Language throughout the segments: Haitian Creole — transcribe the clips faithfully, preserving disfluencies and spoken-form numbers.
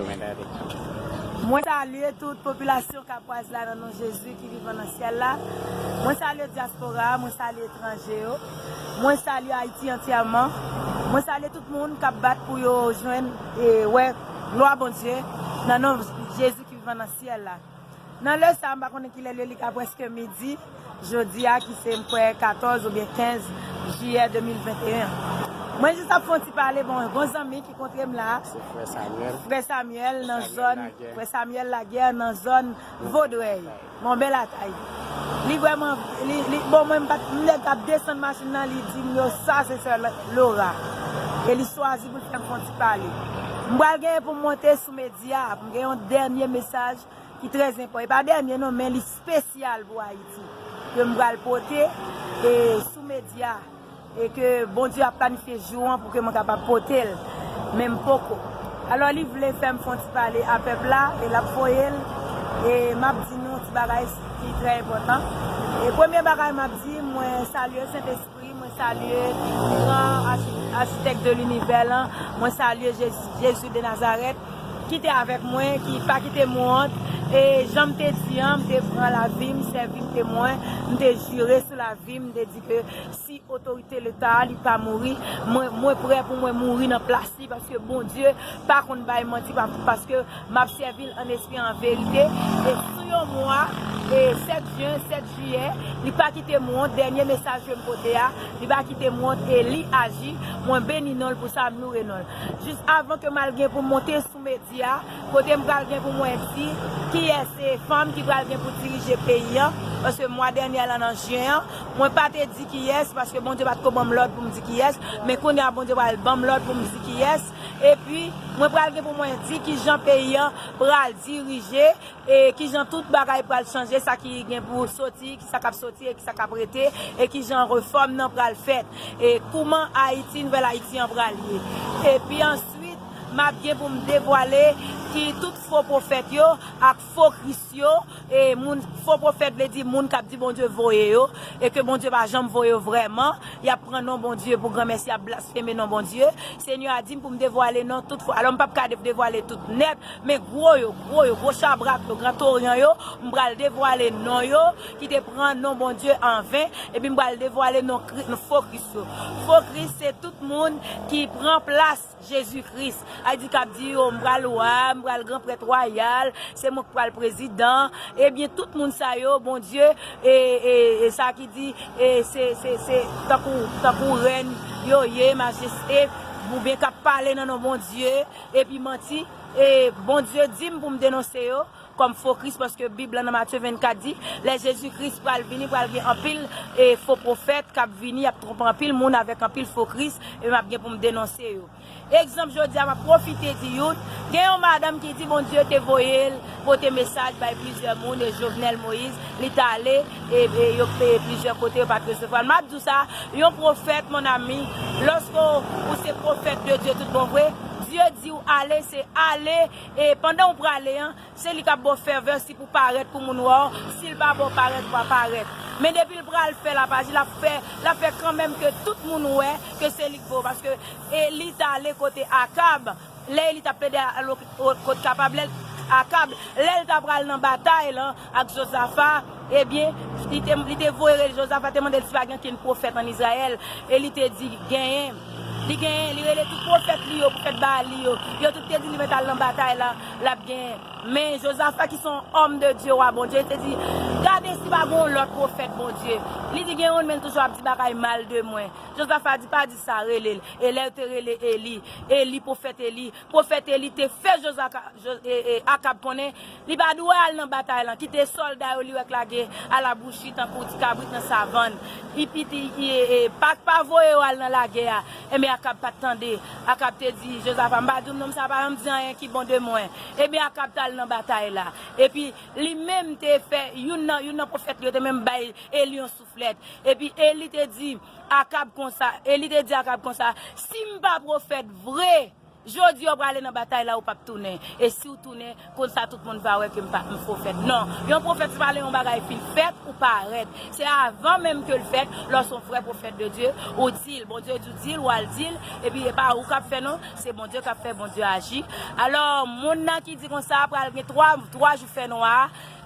Mwen salye tout popilasyon Kapwaz la nan non Jezi ki vivan nan syèl la. Mwen salye dyaspora a, mwen salye etranje yo. Mwen salye Ayiti antyèman. Mwen salye tout moun k ap bat pou yo jwenn e wè glwa Bondye nan non Jezi ki vivan nan syèl la. Nan lè sa a, m pa konnen kilè lè li ka prèske midi, jodi a ki se m kwè katòz oubyen kenz jiyè de mil venteyen. Mwen jis ap fè yon ti pale, bon, yon zanmi ki kontre m la. Se frè Samuel. Frè Samuel nan zòn, frè Samuel Laguerre nan zòn Vodrèy, Mòbèl Atay. Li vrèman, li, li, bon, mwen m pa t, m nèk ap desann machin nan, li di m yo sa se sè Laura. E li chwazi pou l fè m fè yon ti pale. M pral genyen pou m monte sou medya, pou m gen yon dènye mesaj ki trè enpòtan. E pa dènye non, men li espesyal pou Ayiti. Ke m pral pote e sou medya. E ke Bondye ap planifye jou an pou ke mwen kapab pote l. Men m poko. Alò, li vle fè m fè yon ti pale a pèp la, e l ap voye l. E m ap di nou ti bagay ki trè enpòtan. E premye bagay m ap di, mwen salye Sentespri, mwen salye gran achi-, achitèk de linivè lan, mwen salye Jezi, Jezi de Nazarèt, ki te avèk mwen, ki pa kite m wont. E jan m te di an, m te pran lavi m, sèvi m te mwen, m te jire sou lavi m, m te di ke si otorite Leta a, li pa mouri, mwen, mwen prè pou mwen mouri nan plas li, paske Bondye pa konn bay manti, pa-, paske m ap sèvi l an espri, an verite. E sou yon mwa, e sèt jen, sèt jiyè, li pa kite m wont, dènye mesaj ke m pote a, li pa kite m wont, e li aji, mwen beni non l pou sa, m loure non l. Jis avan ke m al gen pou m monte sou medya, kote m pral gen pou mwen di kiyès se fanm ki pral gen pou dirije peyi an, paske mwa dènye a lan nan jen an, mwen pa te di kiyès, paske Bondye pa t ko ban m lòd pou m di kiyès, men kounye a Bondye pral ban m lòd pou m di kiyès, epi mwen pral gen pou mwen di kijan peyi an pral dirije, e kijan tout bagay pral chanje, sa ki gen pou soti, kisa k ap soti e kisa k ap rete, e kijan refòm nan pral fèt, e kouman Ayiti, nouvèl Ayiti an pral ye. Epi answit, m ap gen pou m devwale ki tout fo pwofèt yo ak fo Kris yo, e moun, fo pwofèt vle di moun k ap di Bondye voye yo, e ke Bondye pa janm voye yo vrèman, y ap pran non Bondye pou granmèsi, y ap blasfeme non Bondye. Senyè a di m pou m devwale non tout fo. Alò, m p ap ka de-, devwale tout nèt, men gwo yo, gwo yo, gwo chabrak yo, gran toryan yo, m pral devwale non yo ki te pran non Bondye anven, epi m pral devwale non Kri-, non fo Kris yo. Fo Kris se tout moun ki pran plas Jezi Kris. Ay di k ap di yo, m pral wa, m pral gran prèt wayal, se mwen k pral prezidan. Ebyen, tout moun sa yo, Bondye, e, e, e sa ki di, e se, se, se tankou, tankou rèn yo ye, majeste, oubyen k ap pale nan non Bondye, epi manti, e Bondye di m pou m denonse yo kòm fo Kris, paske Bib lan nan Matye vennkat di, lè Jezi Kris pral vini, pral gen anpil, e, fo pwofèt k ap vini, y ap twonpe anpil moun avèk anpil fo Kris, e m ap gen pou m denonse yo. Egzanp, jodi a, m ap pwofite di youn, gen yon madanm ki di Bondye te voye l pote mesaj bay plizyè moun, e Jovenel Moïse, li t ale, e, e yo, e plizyè kote, yo pa t resevwa l. M ap di w sa, yon pwofèt, mon ami, lòske w, ou se pwofèt de Dye tout bon vre, Dye di w ale, se ale, e pandan w prale an, se li k ap ba w fèvè si pou parèt pou moun wè w, si l pa ba w parèt, w pa parèt. Men depi l pral fè lapaj li, l ap fè, l ap fè kanmenm ke tout moun wè ke se li k vo, paske Eli t ale kote Akab, lè Eli t ap plede al o-, o-, kot kapab, lè l, Akab, lè l t ap pral nan batay lan ak Jozafa, ebyen, li te, li te voye rele Jozafa, te mande l si pa gen okenn pwofèt ann Izrayèl, e li te di, genyen. Li genyen, li rele tout pwofèt li yo, pwofèt Baal li yo. Yo tout te di li mèt al nan batay la, l ap genyen. Men Jozafa ki se yon òm de Dye, wa Bondye, li te di, gade si pa gen yon lòt pwofèt Bondye. Li di gen youn, men l toujou ap di bagay mal de mwen. Jozafa di, pa di sa, rele l. E lè yo te rele Eli, Eli, pwofèt Eli, pwofèt Eli te fè Jozaka-, Jo-, e, e, Akab konnen li pa dwe al nan batay lan, kite sòlda yo li wè k lage alabouchi tankou ti kabrit nan savann. Li piti, e, e, pa, pa voye yo al nan lagè a. Enben Akab pa t tande. Akab te di Jozafa, m pa di w non, sa pa janm di anyen ki bon de mwen. Ebyen Akab t al nan batay la. Epi li menm te fè youn nan, youn nan pwofèt li yo te menm bay Eli yon souflèt. Epi Eli te di Akab konsa, Eli te di Akab konsa, si m pa pwofèt vre, Jodi a w prale nan batay la, ou p ap tounen. E si w tounen, konsa tout moun va wè ke m pa m pwofèt. Non, yon pwofèt se pa lè yon bagay fin fèt ou parèt. Se avan menm ke l fèt, lè w se yon vrè pwofèt de Dye, ou di l, Bondye di w di l, w al di l, epi e pa ou k ap fè non, se Bondye k ap fè, Bondye aji. Alò, moun nan ki di konsa, pral gen twa, twa jou fènwa,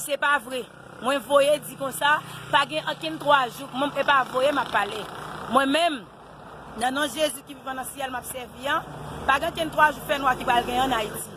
se pa vre. Mwen voye di konsa, pa gen ankenn twa jou, mwen, e pa voye m ap pale. Mwen menm, nan non Jezi ki vivan nan syèl m ap sèvi an, pa gen kenn twa jou fènwa ki pral genyen ann Ayiti.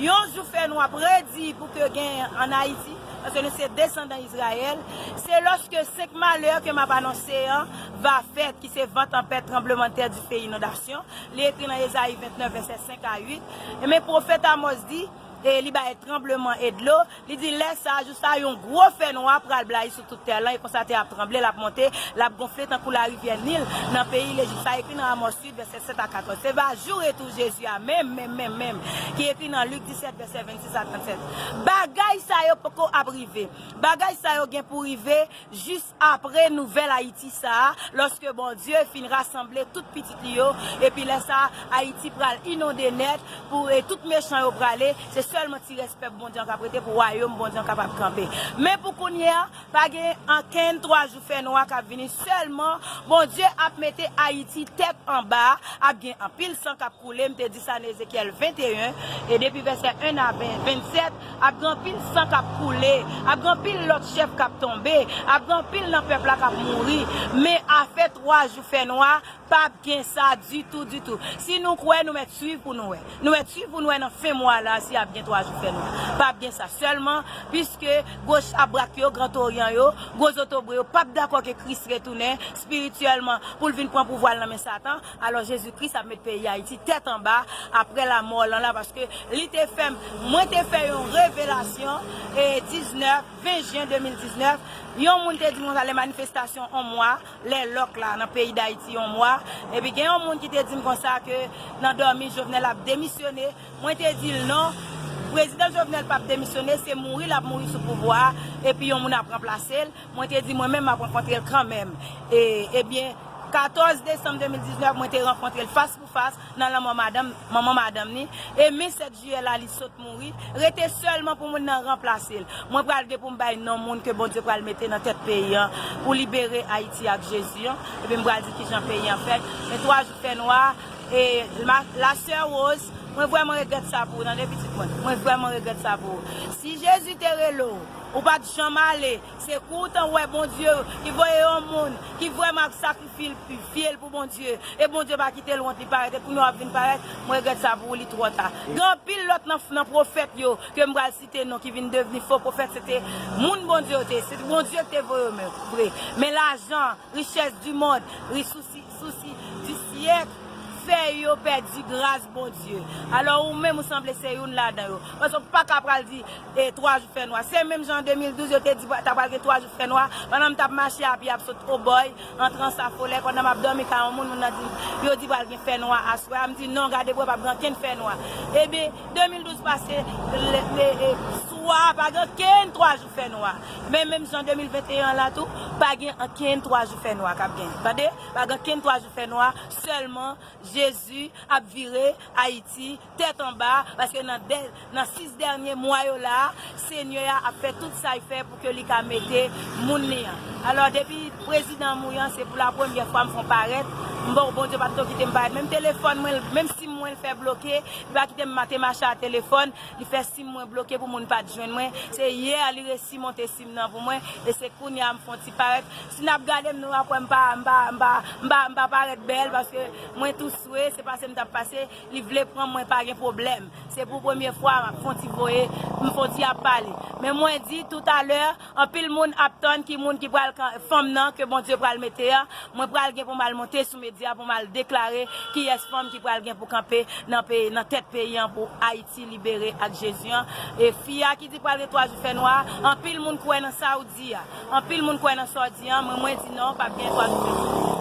Yon jou fènwa predi pou ke genyen ann Ayiti, paske nou se desandan Izrayèl, se lòske senk malè ke m ap anonse an va fèt, ki se van tanpèt, tranblemanntè, dife, inondasyon. Li ekri nan Ezayi vennèf, vèsè senk a uit. E men pwofèt Amòz di, e li bay tranbleman e dlo, li di, lè sa a, jou sa a, yon gwo fènwa pral blayi sou tout tè lan, e konsa tè a ap tranble, l ap monte, l ap gonfle tankou larivyè Nil nan peyi Lejip. Sa ekri nan Amòz uit, vèsè sèt a katòz. Se va jou retou Jezi a, menm, menm, menm, menm, ki ekri nan Lik disèt, vèsè vennsis a trannsèt. Bagay sa yo poko ap rive. Bagay sa yo gen pou rive jis apre nouvèl Ayiti sa a, lòske Bondye fin rasanble tout pitit li yo, epi lè sa a, Ayiti pral inonde nèt, pou, e tout mechan yo prale, se sèlman ti rès pèp Bondye an k ap rete pou wayòm Bondye an kapab kanpe. Men pou kounye a, pa gen ankenn twa jou fènwa k ap vini, sèlman Bondye ap mete Ayiti tèt anba, ap gen anpil san k ap koule, m te di sa nan Ezekyèl venteyen, e depi vèsè en a ven, vennsèt, ap gen anpil san k ap koule, ap gen anpil lòt chèf k ap tonbe, ap gen anpil nan pèp la k ap mouri, men afè twa jou fènwa, p ap gen sa ditou, ditou. Si nou kwè, nou mèt swiv pou nou wè. Nou mèt swiv pou nou wè nan fen mwa la si ap gen twa jou fènwa. P ap gen sa sèlman, piske gwo chabrak yo, Gran Toryan yo, gwo zotobre yo p ap dakò ke Kris retounen espirityèlman pou l vin pran pouvwa l nan men Satan. Alò, Jezi Kris ap met peyi Ayiti tèt anba apre lanmò lan la, paske li te fè m, mwen te fè yon revelasyon, e diznèf, ven jen de mil diznèf, yon moun te di m konsa, lè manifestasyon yon mwa, lè lòk la nan peyi Dayiti yon mwa, epi gen yon moun ki te di m konsa ke nan dòmi Jovenel ap demisyone, mwen te di l non, prezidan Jovenel p ap demisyone, se mouri l ap mouri sou pouvwa a, epi yon moun ap ranplase l. Mwen te di mwen menm m ap rankontre l kanmenm. E, ebyen, katòz desanm de mil diznèf, mwen te rankontre l fas pou fas nan lanmò madanm, manman madanm ni. E men sèt jiyè la, li sot mouri. Rete sèlman pou moun nan ranplase l. Mwen pral gen pou m bay non moun ke Bondye pral mete nan tèt peyi an pou libere Ayiti ak Jezi an. Epi m pral di kijan peyi an fèt. Men twa jou fènwa, e ma, la sè Rose, mwen vrèman regrèt sa pou ou, tande pitit mwen. Mwen vrèman regrèt sa pou ou. Si Jezi te rele w, ou pa t janm ale, se kou w t an wè Bondye ki voye yon moun ki vrèman ap sakrifye l, vi l pou Bondye. E Bondye pa kite l wont, li parèt. E kounye a w ap vin parèt, mwen regrèt sa pou ou, li twò ta. Gen anpil lòt nan, nan pwofèt yo ke m pral site non ki vin devni fo pwofèt, se te moun Bondye yo te ye. Se Bondye ki te voye yo, men vre. Men lajan, richès di mond, ri sousi, sousi di syèk, fè yo pèdi gras Bondye. Alò, ou menm, ou sanble se youn ladan yo. Paske w pa ka pral di, e twa jou fènwa. Se menm jan an de mil douz, yo te di ta pral gen twa jou fènwa. Pandan m t ap mache a pye, ap sot Obòy, antre Ansafolè, pandan m ap dòmi kay yon moun, moun nan di, yo di pral gen fènwa aswè a. M di, non, gade bò, p ap gen ankenn fènwa. Ebyen, de mil douz pase, le, le, e, swa, pa gen ankenn twa jou fènwa. Men menm jan de mil venteyen an la tou, pa gen ankenn twa jou fènwa k ap gen. Tande? Pa gen ankenn twa jou fènwa, sèlman Jezi ap vire Ayiti tèt anba, paske nan dè, nan sis dènye mwa yo la a, Senyè a ap fè tout sa l fè pou ke li ka mete moun li an. Alò, depi prezidan an mouri an, se pou la premyè fwa m fè yon parèt. M bon, Bondye pa t ko kite m parèt. Menm telefòn mwen, menm sim mwen l fè bloke, li pa kite m ma-, te mache a telefòn, li fè sim mwen bloke pou moun pa t jwenn mwen. Se yè li resi monte sim nan pou mwen, e se kounye a m fè yon ti parèt. Si n ap gade m, nou ap wè m pa, m pa, m pa, m pa, m pa parèt bèl, paske mwen tou swe, se pase m t ap pase, li vle pran mwen, pa gen pwoblèm. Se pou premye fwa m ap fè yon ti voye, m fè yon ti ap pale. Men mwen di toutalè, anpil moun ap tann ki moun ki pral kan-, fanm nan ke Bondye pral mete a. Mwen pral gen pou m al monte sou medya pou m al deklare kiyès fanm ki pral gen pou kanpe nan peyi, nan tèt peyi an pou Ayiti libere ak Jezi an. E fi a ki di pral gen twa jou fènwa, anpil moun kwè nan sa w di a. Anpil moun kwè nan sa w di a, men mwen di non, p ap gen twa jou fènwa.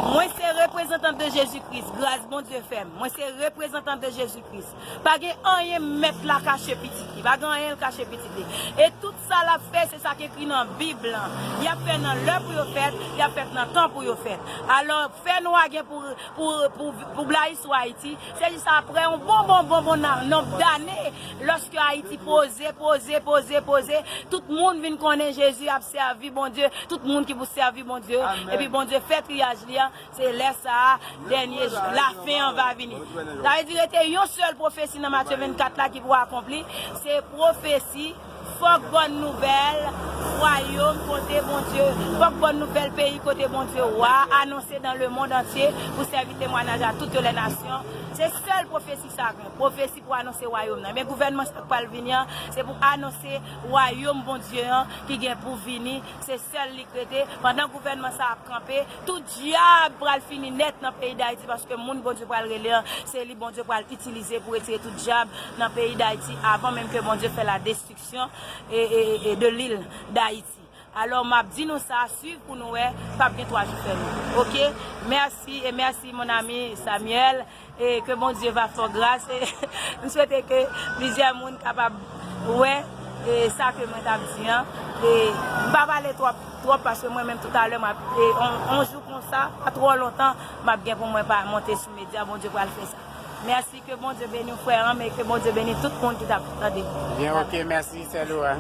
Mwen se reprezantant de Jezi Kris. Gras Bondye fè m. Mwen se reprezantant de Jezi Kris. Pa gen anyen mèt la kache pitit li. Pa gen anyen l kache pitit li. E tout sa l ap fè, se sa k ekri nan Bib lan. Y ap fè nan lè pou yo fèt, y ap fèt nan tan pou yo fèt. Alò, fè nwa gen pou, pou, pou, pou blayi sou Ayiti. Se jis apre yon bon, bon, bon, bon nan, nonb dane, lòske Ayiti poze, poze, poze, poze, tout moun vin konnen Jezi ap sèvi Bondye, tout moun ki pou sèvi Bondye yo, epi Bondye fè triyaj li an, se lè sa a, dènye jou, lafen an va vini. Sa vle di, rete yon sèl pwofesi nan Matye vennkat la ki pou akonpli, se pwofesi, fòk bòn nouvèl wayòm kote Bondye, fòk bòn nouvèl peyi kote Bondye wa anonse dans le monde entier pou sèvi temwayaj a toutes les nations. Se sèl pwofesi sa gen. Pwofesi pou anonse wayòm nan. Men gouvènman sa k pral vini an, se pou anonse wayòm Bondye an ki gen pou vini. Se sèl li k rete. Pandan gouvènman sa ap kanpe, tout dyab pral fini nèt nan peyi Dayiti, paske moun Bondye pral rele an, se li Bondye pral itilize pou retire tout dyab nan peyi Dayiti avan menm ke Bondye fè la destriksyon e, e, e de lil Dayiti. Alò, m ap di nou sa, swiv pou nou wè, p ap gen twa jou fèmen. Oke? Mèsi e mèsi, mon ami Samuel. E ke Bondye va fè w gras. E m swete ke plizyè moun kapab wè e sa ke mwen t ap di an. E m pa pale twòp, twòp, paske mwen menm toutalè, m ap, e on, on jou konsa, pa twò lontan, m ap gen pou mwen pa monte sou medya. Bondye pral fè sa. Mèsi, ke Bondye beni w, frè an, e ke Bondye beni tout moun ki t ap tande. Byen, oke, mèsi, sè Laura.